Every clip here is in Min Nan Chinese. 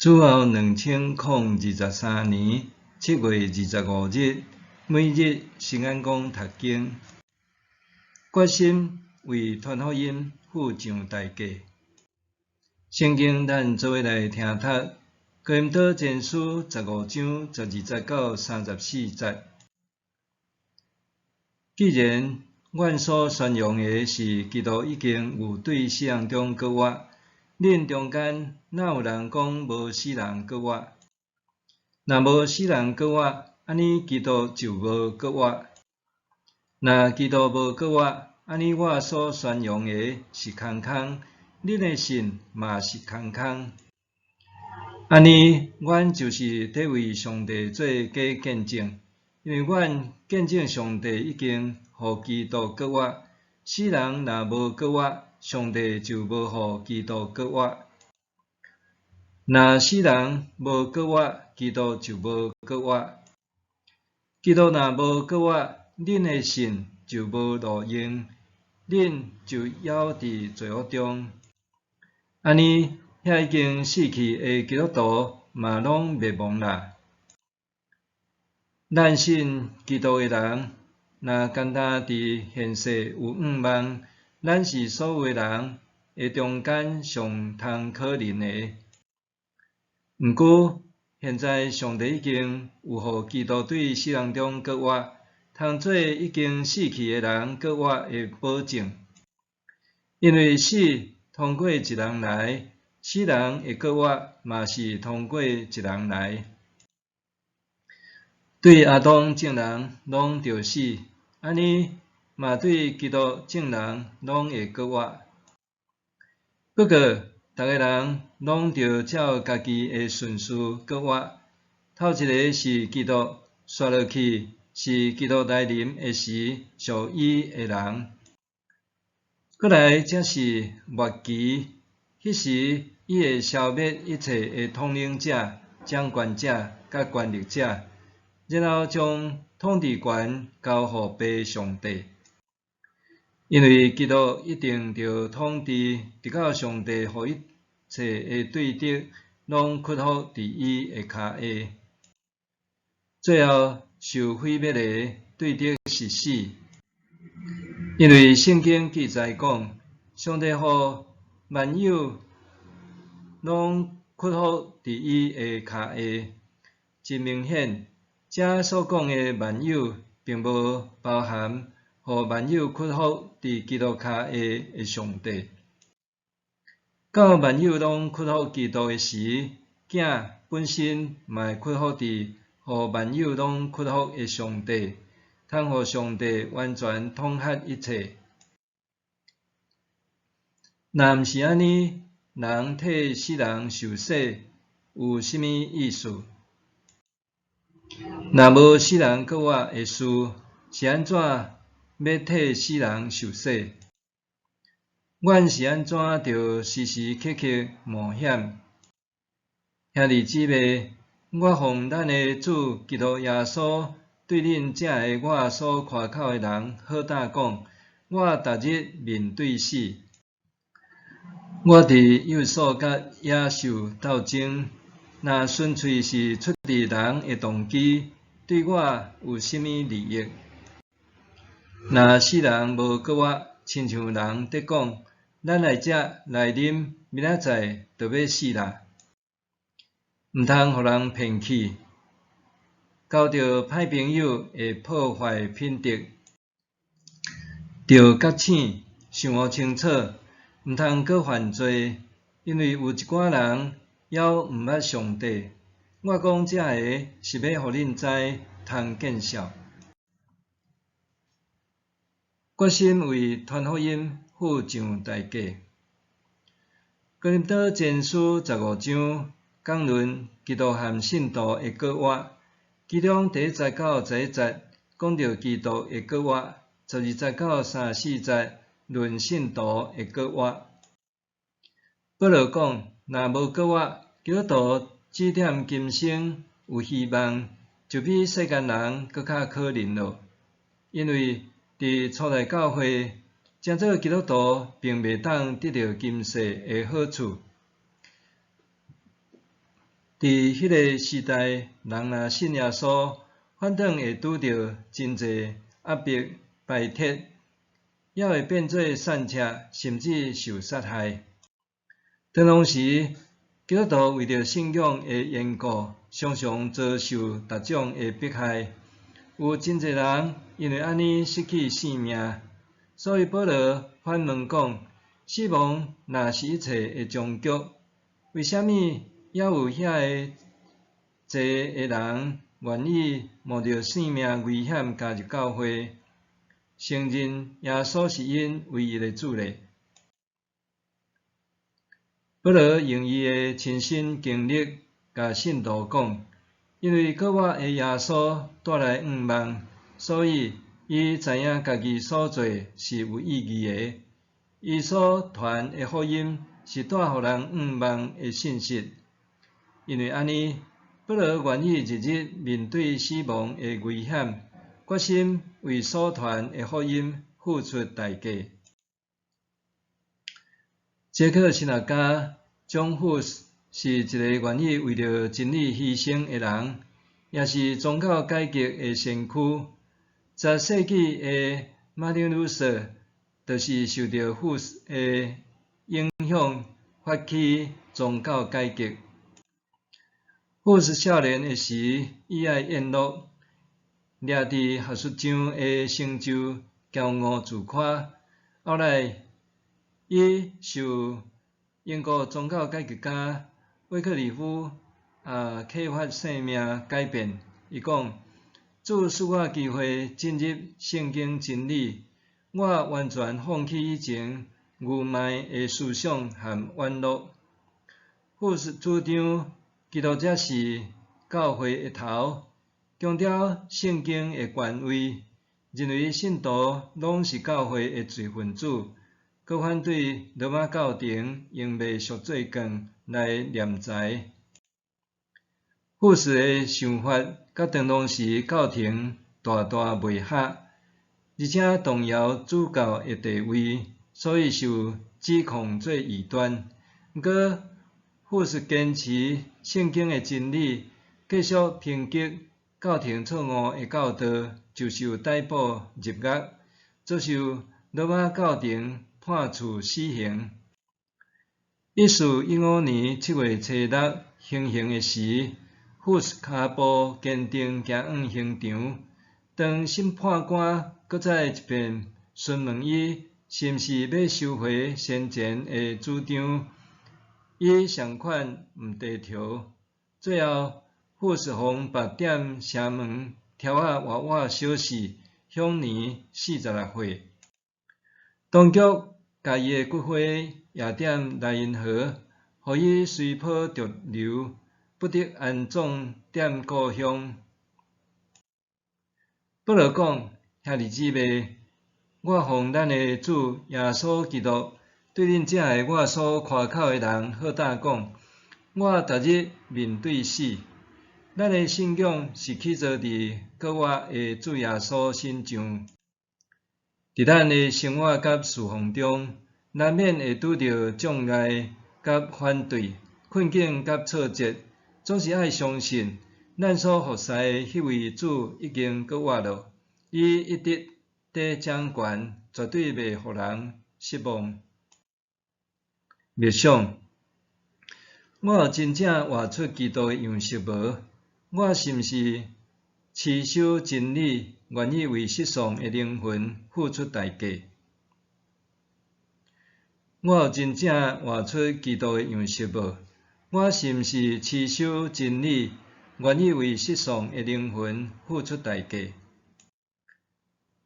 主後2023年7月25日，每日聖安講讀經，決心為傳福音付上代價。聖經咱做伙來聽讀，哥林多前書15章12節到34節。既然阮所宣揚的是基督已經有對死人中復活，恁中間哪有人講無死人復活？若無死人復活，按呢基督就無復活。若基督無復活，按呢我所宣揚的是空空，恁的信嘛是空空。按呢，阮就是佇為上帝做假見證，因為阮見證上帝已經予基督復活。死人若無復活，上帝就無予基督復活。若死人無復活，基督就無復活。基督若無復活，恁的信就無路用，恁就猶佇罪惡中。按呢，遐已經死去的基督徒嘛攏滅亡啦。咱信基督的人，若干焦佇現世有向望，咱是所有的人的中間上通可憐的。毋過，現在上帝已經有予基督對死人中復活，通做已經死去的人復活的保證。因為死通過一人來，死人的復活嘛是通過一人來。對亞當眾人攏著死，按呢嘛對基督眾人攏會復活。不過，逐个人攏著照家己的順序復活。頭一个是基督，紲落去是基督來臨的時屬伊的人。閣來才是末期，彼時伊會消滅一切的統領者、掌權者、佮權力者，然後將統治權交予父上帝。因為基督一定著統治，直到上帝予一切的對敵攏屈服佇伊的跤下。最後受毀滅的對敵是死。因為聖經記載講，上帝予萬有攏屈服佇伊的跤下。真明顯，這所講的萬有，並無包含予萬有屈服佇基督跤下的上帝。到萬有攏屈服基督的時，囝本身嘛會屈服佇予萬有攏屈服的上帝，通予上帝完全統轄一切。若毋是按呢，人替死人受洗有啥物意思？若無死人復活的事，是按怎欲替死人受洗？阮是按怎著時時刻刻冒險？兄弟姊妹，我奉咱的主基督耶穌對恁這个我所誇口的人好膽講，我逐日面對死。我佇誘惑佮野獸鬥爭，若純粹是出自人的動機，對我有啥物利益？若死人無復活，親像人佇講，咱來食來啉，明仔載就欲死啦。毋通予人騙去，交著歹朋友會破壞品德。著覺醒，想予清楚，毋通閣犯罪，因為有一寡人猶毋捌上帝。我講這个是欲予恁知，通見笑。決心為傳福音付上代價。哥林多前書十五章講論基督和信徒的復活，其中第一節到11節講著基督的復活，12節到34節論信徒的復活。保羅講，若無復活，基督徒只踮今生有希望，就比世間人閣較可憐囉。因為佇初代教會，成做基督徒並袂當得著今世的好處。佇彼个時代，人若信耶穌，反轉會拄著真濟壓迫、排斥，猶會變做散赤，甚至受殺害。當當時，基督徒為著信仰的緣故，常常遭受各種的迫害，有真濟人因為按呢失去性命。所以保羅反問講：死亡若是一切的終局，為啥物猶有遐濟的人願意冒著性命危險加入教會，承認耶穌是𪜶唯一的主咧？保羅用伊的親身經歷，共信徒講：因為復活的耶穌帶來向望，所以伊知影家己所做是有意義的。伊所傳的福音是帶予人向望的信息。因為按呢，保羅願意日日面對死亡的危險，決心為所傳的福音付出代價。捷克神學家蔣富是一个願意為著真理犧牲的人，也是宗教改革的先驅。10世紀的馬丁路德就是受著富斯的影響，發起宗教改革。富斯少年的時，伊愛宴樂，掠佇學術上的成就驕傲自誇。後來，伊受英國宗教改革家威克里夫啟發生命改變。伊講：主賜我機會進入聖經真理，我完全放棄以前愚昧的思想和玩樂。富斯主張基督才是教會的頭，強調聖經的權威，認為信徒攏是教會的一份子，閣反對羅馬教廷用賣贖罪券來斂財。富斯的想法佮當時教廷大大袂合，而且動搖主教的地位，所以受指控做異端。毋過，富斯堅持聖經的真理，繼續抨擊教廷錯誤的教導，就受逮捕入獄，遭受羅馬教廷判處死刑。1415年7月初6行刑的時，富斯跤步堅定行往刑場。當審判官閣再一遍詢問伊是毋是欲收回先前的主張，伊雙款毋低頭。最後，富斯予縛踮城門柱仔活活燒死，享年46歲。當局共伊的骨灰掖踮萊茵河，予伊隨波逐流，不得安葬踮故鄉。保羅講：兄弟姊妹，我奉咱的主耶穌基督對恁遮个我所誇口的人好膽講，我逐日面對死。咱的信仰是起造佇復活的主耶穌身上。佇咱的生活佮侍奉中，難免會拄著障礙佮反對、困境佮挫折，總是愛相信，咱所服侍的彼位主已經復活了，伊一直佇掌權，絕對袂予人失望。默想，我有真正活出基督的樣式無？我是毋是持守真理，願意為失喪的靈魂付出代價？我有真正活出基督的樣式無？我是毋是持守真理，願意為失喪的靈魂付出代價？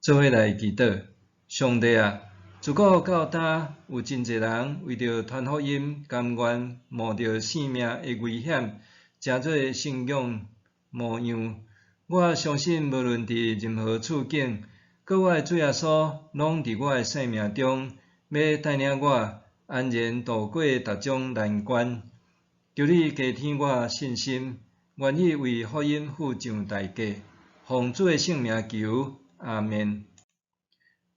做伙來祈禱，上帝啊，自古到今有真濟人為著傳福音，甘願冒著性命的危險，成做信仰模樣。我相信，無論佇任何處境，閣我的主耶穌攏佇我的生命中，欲帶領我安然度過逐種難關。求你加添我信心，願意為福音付上代價。奉主的聖名求，阿們。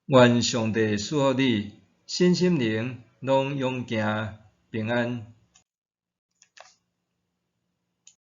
願上帝賜福你，身心靈攏勇健平安。